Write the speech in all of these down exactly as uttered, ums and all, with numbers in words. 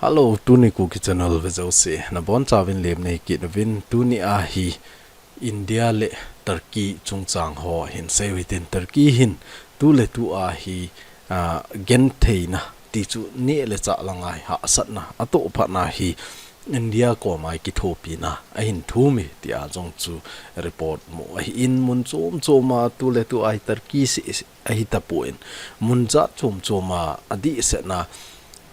Hello, tuni Kuki channel ve jouse nabonchauvin lemna nei kit uvin. Tuni a hi India le Turkey chungchang ho hin seiu hitin, Turkey hin tuletu a hi, ah, gentheina tichu neh le chah langa hi hahsatna atoh phatna hi India koma hi kithopina ahin thum e tia jong chu report mu ahin, mun chom choma tuletu a hi Turkey seh ahitapon, mun jat chom choma adehsetna,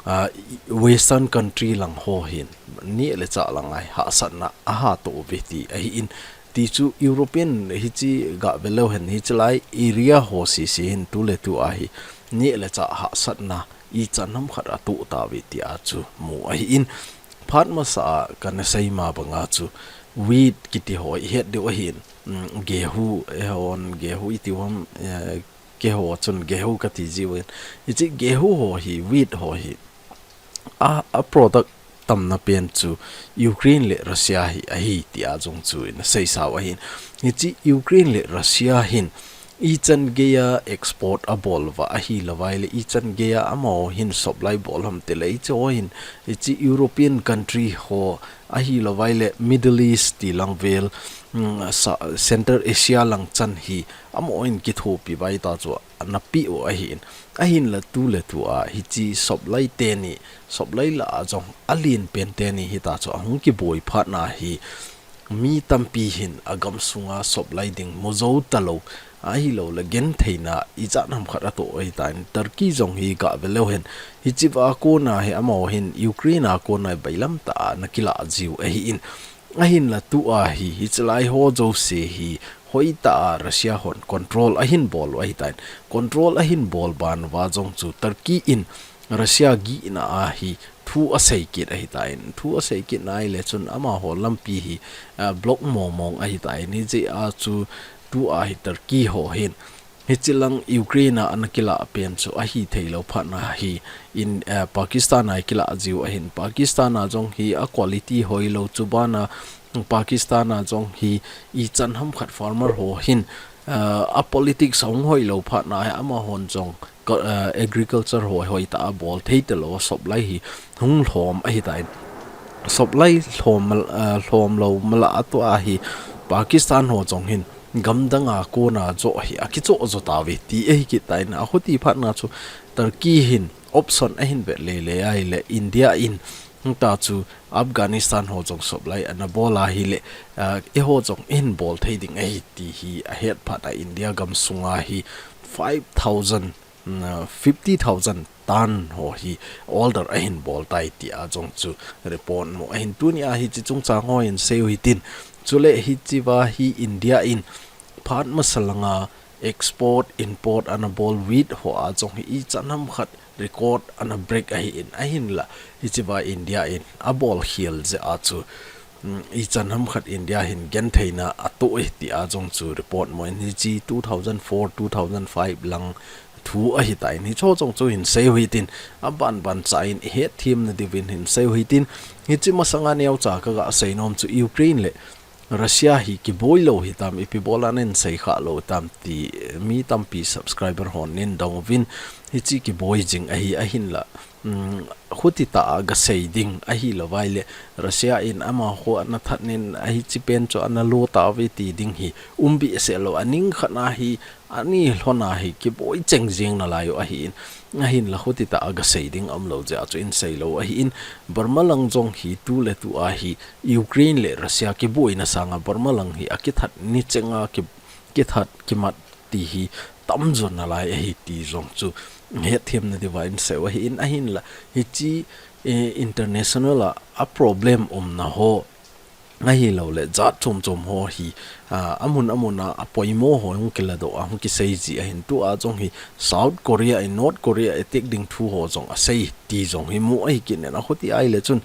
ah, Western country lang ho hin neh le chah langa hi hahsatna ahatoh uve ti ahin, tichu European hiche gah ve leu hen, hiche lai area ho sese hin tuletu a hi neh le chah hahsatna ichan hamkhat atoh tauve tia chu mu ahin, phat masa a kana sei ma banga chu wheat kiti ho ihet diu ahin, um, gehu, eihon gehu iti ham, eh, keiho chun gehu kati jiuvin. Hiche gehu ho hi, wheat ho hi, a, a product tamna pen chu Ukraine le Russia hi ahi tia jong chu ina seisau ahin. Hiche Ukraine le Russia hin ichan geiya export abol uva ahilouvai le ichan geiya amaho hin supply bol ham tile hiche ho hin, hiche European country ho ahilouvai le Middle East ti lang vel, mm, sa-, Central Asia lang chan hi amaho hin kithopi uva hita chu ana peh u ahin. Ahinla tuletu a hiche supply teni, supply lah a jong alen pen teni hita chu ahung kiboi phatna hi mi tampi hin agamsunga supply ding mu jou talou, ahilouleh gentheina ijat hamkhat atoh ahitan, Turkey jong hi gah ve leu hen, hichea kona hi amaho hin Ukraine a kona hi bailam tah a ana kilah jiu ahin. Ahinla tua hi, hiche lai ho jouse hi hoitah a Russia hon control ahin bol u ahitan, control ahin bol ban uva jong chu Turkey in Russia gihna a hi thu asei kit ahitan, thu asei kit nai le chun amaho lampi hi, ah, block mong mong ahitan, hijeh a chu tua hi Turkey ho hin hiche lang Ukraine a ana kilah pen chu ahithei lou phatna hi in, eh, Pakistan a kilah jiu ahin, Pakistan a jong hi a quality hoilou chu bana Pakistan a jong hi ichan hamkhat farmer ho hin, eh, a politics ahung hoilou phatna hi amahon jong ka, eh, agriculture ho hoitah a bol thei talou a supply hi hung lhom ahitan, supply lhom, eh, lhom lou mala a tua hi Pakistan ho jong hin gamdang a kona joh hi akichoh jo tauve ti ahi kit tan, ahuti phatna chu Turkey hin option ahin vet lele ahile India in hung ta chu Afghanistan ho jong supply ana bol ahile, ah, eiho jong ihin bol thei ding ahi ti hi ahet phat a India gamsunga hi five thousand, mm, fifty thousand ton ho hi order ahin bol tai tia jong chu report mu ahin, tuni a hiche chungchang ho hin seiu hitin, chule hichea hi India in phat masa langa export, import ana bol wheat ho a jong hi ichan hamkhat record ana break ahin, ahinla hichea India in abol khel jeh a chu, mm, ichan hamkhat India hin gentheina atoh e tia jong chu report mu in, hiche two thousand four, two thousand five lang thu ahitan, hicheho jong chu hin seiu hitin, aban ban cha in ihet them nadiuvin hin seiu hitin, hiche masanga neocha kaga seinom chu Ukraine le Russia hi kiboi lou hitam, ipi bola nei sei kha lou tam ti mi tampi subscriber hon nei dong uvin, hiche kiboi jing ahi ahinla, mm, hutitah a gasei ding ahilouvai le Russia in amaho ana that nin ahi, hiche pen chu ana lo tauve ti ding hi um behseh lou, aning khat na hi ani lhona hi kiboi cheng jeng nalai u ahin, ahinla hutitah a gasei ding aum lou jeh a chu in sei lou ahin, Burma lang jong hi tuletu a hi Ukraine le Russia kiboina sanga Burma lang hi akithat ni chenga ki, kithat kimat ti hi tamjo nalai ahi ti jong chu het them nadiuva in seiu ahin, ahinla hiche, eh, international a, a problem umna ho ahilouleh jat chom chom ho hi, ah, amun amun a, apoimo ho hung kiladoh a, hung kisei ji ahin, tua jong hi South Korea in North Korea attack ding thu ho jong asei ti jong hi mu ahi kit in, ahuti ahile chun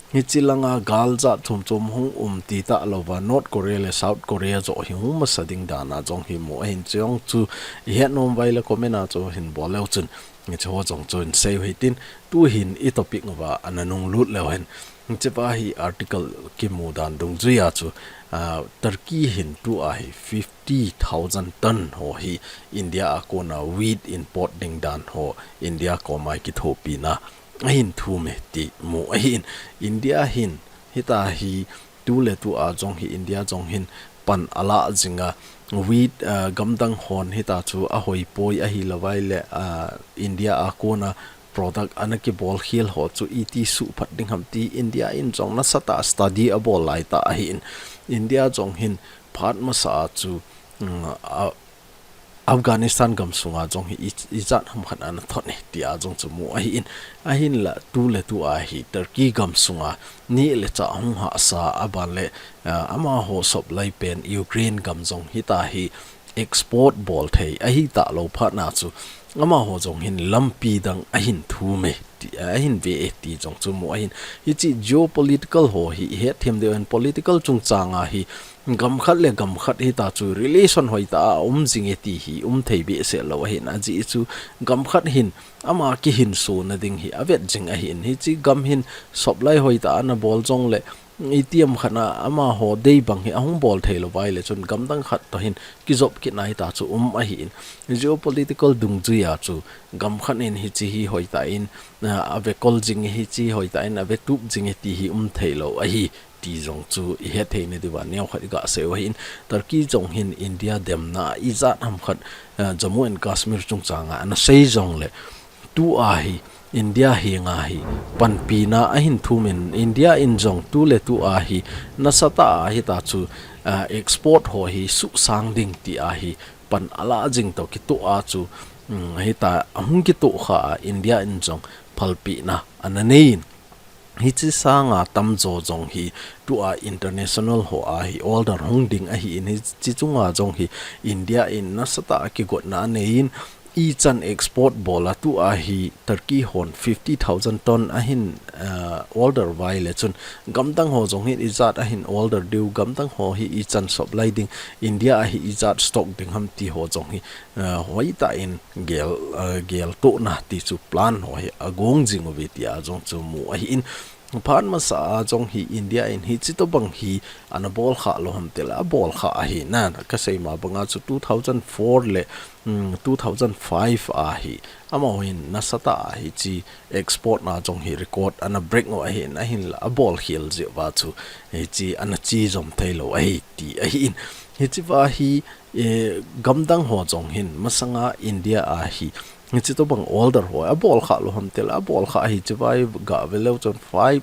hiche langa gal jat chom chom hung um ti talouva North Korea le South Korea joh hi hung masa ding dan a jong hi mu ahin, chuche jong chu ihet nom uva ahile comment a chu hin bol leu chun, hicheho jong chu in seiu hitin, tuhin i topic uva ana nunglut leu hen. Hichea hi article kimu dan dungjuia chu, ah, Turkey hin tua hi fifty thousand ton ho hi India a kona wheat import ding dan ho India koma kithopina ahin thum e ti mu ahin. India hin hitahi tuletu a jong hi India jong hin pan ala jinga wheat, ah, gamdang hon hitachu ahoipoi ahilouvai le, ah, India a kona product ana kibol khel ho chu iti suhphat ding ham ti India in jong nasatah a study abol laitah ahin. India jong hin phat masa a chu, mm, a, Afghanistan gamsunga jong hi i, ijat hamkhat ana thot e tia jong chu mu ahin. Ahinla tuletu a hi Turkey gamsunga neh le chah hung hahsa aban le, ah, amaho soplai pen Ukraine gam jong hitahi export bol thei ahi talou phat na chu amaho jong hin lampi dang ahin thum e ti, ahin ve e ti jong chu mu ahin. Hichi geopolitical ho hi ihet them deu in political chungchanga hi gam khat le gam khat hitachu relation hoitah a um jing e ti hi um thei behseh lou ahin. Ajeh chu gam khat hin ama kihinsona ding hi avet jing ahin. Hichi gam hin soplai hoitah a ana bol jong le itiham khat na amaho dei bang hi ahung bol theilouvai le chun gamdang khat toh hin kijop kit na hitachu um ahin. Geopolitical dungjuia chu gam khat in hichi hi hoitah in, ah, ave kol jing e, hichi hoitah in ave tup jing e ti hi um theilou ahi ti jong chu ihet thei nadiuva neokhat iga sei u ahin. Turkey jong hin India demna ijat hamkhat, ah, Jammu and Kashmir chungchanga ana sei jong le tua hi India henga hi panpina ahin thum in India in jong tuletu a hi nasatah a hitachu, ah, export ho hi suhsang ding tia hi pan ala jing toh kitoh a chu, um, hita ahung kitoh kha a India in jong phalpina ana nei in. Hichi sanga tamjo jong hi tua international ho a hi order hung ding ahin hichi chunga jong hi India in nasatah a kigotna anei in ichan export bol a tua hi Turkey hon fifty thousand ton ahin, ah, order vai le chun gamdang ho jong hin ijat ahin order diu gamdang ho hi ichan soplai ding India a hi ijat stock ding ham ti ho jong hi, ah, hoitah in gel, ah, geltohna ti chu plan ho hi agong jing uve tia jong chu mu ahin. Phat masa a jong hi India in hichi tobang hi ana bol kha lou ham tile abol kha ahi na, kasei ma banga chu two thousand four le, um, two thousand five a hi amaho hin nasatah a hichi export na jong hi record ana break u ahin, ahinla abol khel jeh uva chu hichi ana chi jom theilou ahi ti ahin. Hichi uva hi, eh, gamdang ho jong hin masanga India a hi hichi tobang order ho abol kha lou ham tile abol kha ahi. Hichi uva hi ga ve leu chun five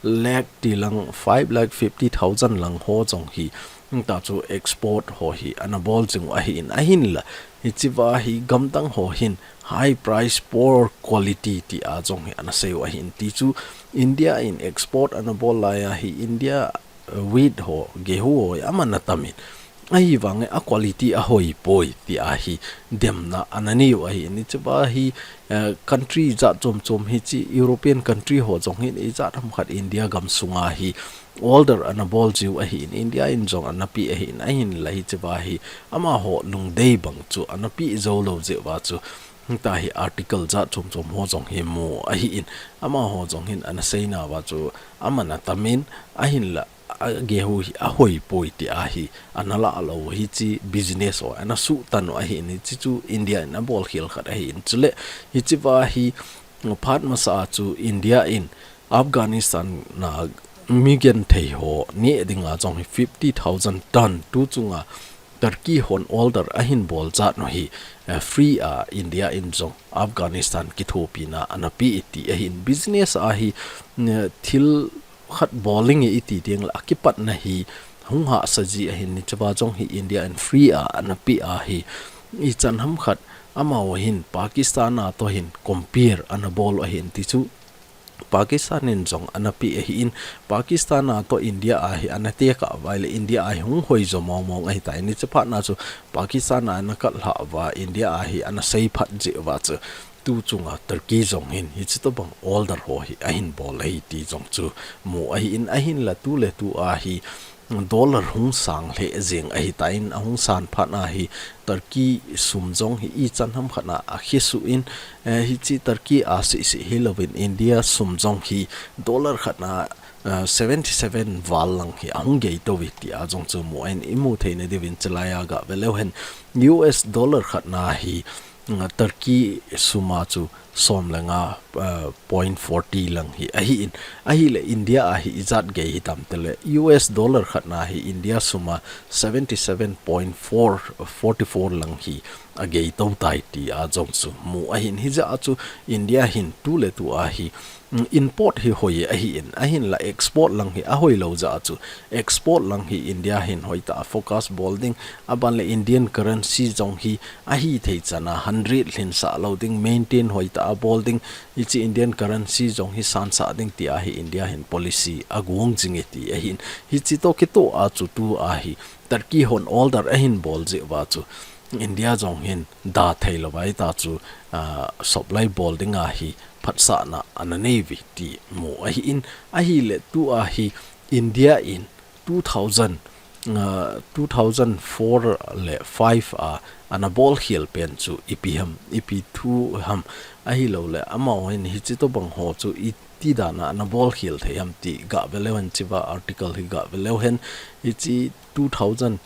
lakh ti lang, five lakh fifty thousand lang ho jong hi hitachu export ho hi ana bol jing u ahin, ahinla hichi uva hi gamdang ho hin high price poor quality tia jong hi ana sei u ahin. Ti chu India in export ana bol lai a hi India, uh, wheat ho, gehu ho hi aman atam in. Ahivang e a quality ahoipoi tia hi demna ana nei u ahin. Hichi uva hi, uh, country jat chom chom hichi European country ho jong hin ijat hamkhat India gamsunga hi order ana bol jiu ahin, India in jong ana pe ahin, ahinla hichi uva hi amaho lungdei bang chu ana pe jou lou jeh uva chu hitahi article jat chom chom ho jong hi mu ahin, amaho jong hin ana seina uva chu aman atam in, ahinla a gehu hi ahoipoi tia hi ana lah lou u hichi business ho ana suhtan u ahin, hichi chu India in abol khel khat ahin. Chule hichi uva hi phat masa a chu India in Afghanistan a mi genthei ho neh dinga jong hi fifty thousand ton tu chunga Turkey hon order ahin bol jat u hi, eh, free a India in jong Afghanistan kithopina ana pe ti ahin. Business a hi, eh, thil khat bol inge iti ding le akipatna hi hung hahsa ji ahin, hichi uva jong hi India in free a ana pe a hi ichan hamkhat amaho hin Pakistan a toh hin compare ana bol u ahin. Ti chu Pakistan in jong ana pe ahin, Pakistan a toh India a hi ana tekah uva le India a hi hung hoi jo mong mong ahitai. Hichi phat na chu Pakistan a ana kal lhah uva India a hi ana seiphat jeh uva chu tu chunga Turkey jong hin hichi tobang order ho hi ahin bol ahi ti jong chu mu ahin, ahinla tuletu a hi dollar hung sang lheh jeng ahitan, ahung san phat na hi Turkey sum jong hi ichan hamkhat na akhesuh in, eh, hichi Turkey a seh seh hilouvin India sum jong hi dollar khat na, eh, seventy seven val lang hi ahung gei tou ve tia jong chu mu ahin, imu thei nadiuvin chulai a ga ve leu hen U S dollar khat na hi, mm, Turkey sum a chu som le nga, uh, point forty lang hi ahi in. Ahile India a hi ijat gei hitam tile U S dollar khat na hi India sum a seventy seven point four, forty four lang hi agei to tai ti a jong chu mu ahin. Hijeh a chu India hin tu le tu a hi, mm, import hi hoi ahi in, ahinla export lang hi ahoi lo jeh a chu export lang hi India hin hoitah a focus bol ding, aban le Indian currency jong hi ahi thei chan a hundred lhin sah lo ding, maintain hoitah a bol ding, hiche Indian currency jong hi sansah ding ti a hi India hin policy agong jing e ti ahin. Hiche toh kitoh a chu tu a hi Turkey hon order ahin bol jeh uva chu India jong hin da thei lou vai ta chu, ah, supply bol ding a hi phatsahna ana nei uve ti mu ahi in. Ahile tu a hi India in two thousand, ah, two thousand four le five a ana bol khel pen chu ipi ham, ipi thu ham, ahilou le amahon hiche tobang ho chu iti dan a ana bol khel thei ham ti gah ve leu hen, hiche va article hi gah ve leu hen. Hiche two thousand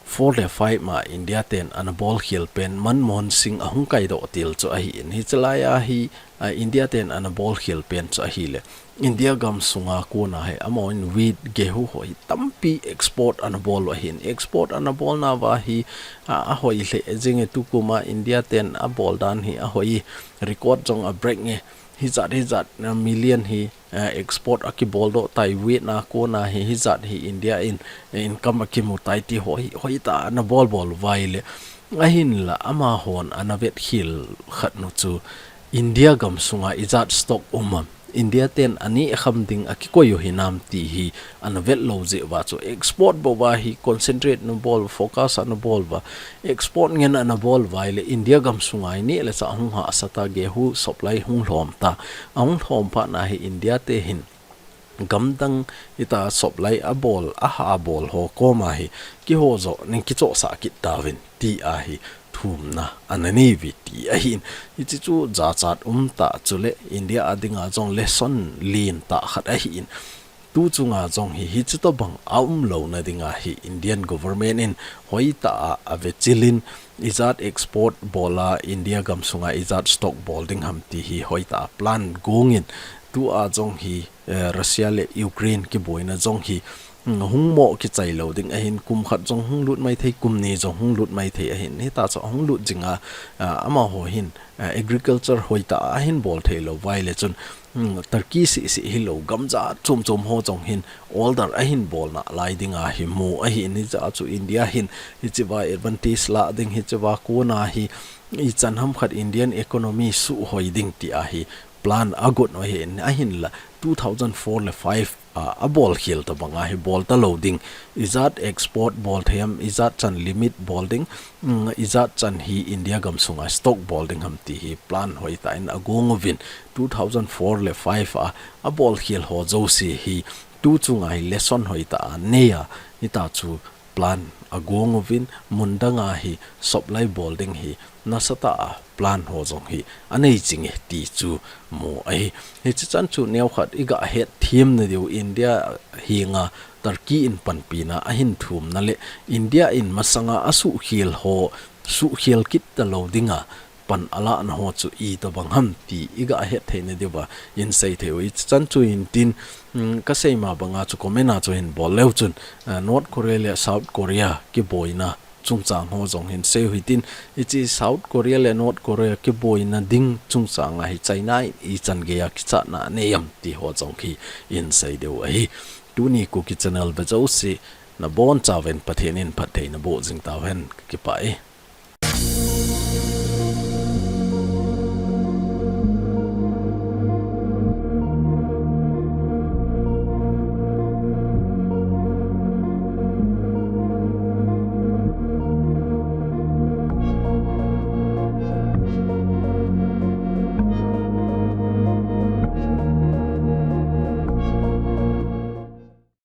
four le five ma India ten ana bol khel pen Manmohan Singh ahung kaidoh til chu ahi in. Hiche lai a hi, a, India ten ana bol khel pen chu ahile India gam sunga kona hi amahon wheat, gehu ho hi tampi export ana bol u ahi in. Export ana bol nauva hi, a, ahoi lheh jing e, tukum a India ten abol dan hi ahoi, record jong a break nge. Hijat, hijat, a, million hi, eh, export akibol doh tai, wheat na kona hi, hijat hi India in, eh, income akimu tai ti ho hi, hoitah a ana bol bol uva ahile. Ahinla amahon ana vet khel khat nu chu India gam sunga ijat stock um am, India ten aneh kham ding akikoi u hinam ti hi ana vet lou jeh uva chu export bou va hi concentrate ana bol, focus ana bol uva, export ngen ana bol uva ahile India gam sunga hi neh le chah ahung hahsa ta, gehu supply hung lhom ta, ahung lhom phat na hi India te hin gamdang hitia supply abol, aha bol ho koma hi keiho joh nei kichohsah kit tauvin ti a hi thumna ana nei uve ti ahi in. Hiche chu jachat um tah, chule India a dinga jong lesson lentah khat ahi in. Tu chunga jong hi, hiche tobang aum louna dinga hi Indian government in hoitah a avechil in, ijat export bol a, India gam sunga ijat stock bol ding ham ti hi hoitah a plan gong in, tu a jong hi, eh, Russia le Ukraine kiboina jong hi, mm, hung mo kichai lou ding ahin, kum khat jong hung lut mai thei, kum ni jong hung lut mai thei ahin. Hitia chu ahung lut jing a, ah, amaho hin, ah, agriculture hoitah a ahin bol thei lou uva ahile chun, mm, Turkey seh seh hilou, gam jat chom chom ho jong hin order ahin bol nalai ding ahi mu ahi in. Hijeh a chu India hin hiche va advantage la ding, hiche va kona hi ichan ham khat Indian economy suhhoi ding ti a hi plan agot u ahi in. Ahinla two thousand four le five a, abol khel tobang a hi bol talou ding. Ijat export bol thei ham, ijat chan limit bol ding, mm, ijat chan hi India gam sunga stock bol ding ham ti hi plan hoitah in agong uvin, two thousand four le five a, abol khel ho jouse hi tu chunga hi lesson hoitah a nei a, hitia chu plan agong uvin, mun dang a hi supply bol ding hi nasatah a plan ho jong hi anei jing e ti chu mu ahi. Hiche chan chu neokhat iga het them na diu, India henga Turkey in panpina ahin thum na le India in masanga asuhkhel ho, suhkhel kit talou dinga pan alahna ho chu itobang ham ti iga het thei na diuva insei thei u. Hiche chan chu hin tin, mm, kasei ma banga chu comment a chu hin bol leu chun, ah, North Korea le South Korea kiboina chungchang ho jong hin sei u hitin, hiche South Korea le North Korea kiboina ding chungchang a hi China in ichan gei a kichatna anei am ti ho jong hi insei diu ahi. Tuni Kuki channel ve jouse nabonchauvin Pathen in phatthei naboh jing tauhen, kakipah e.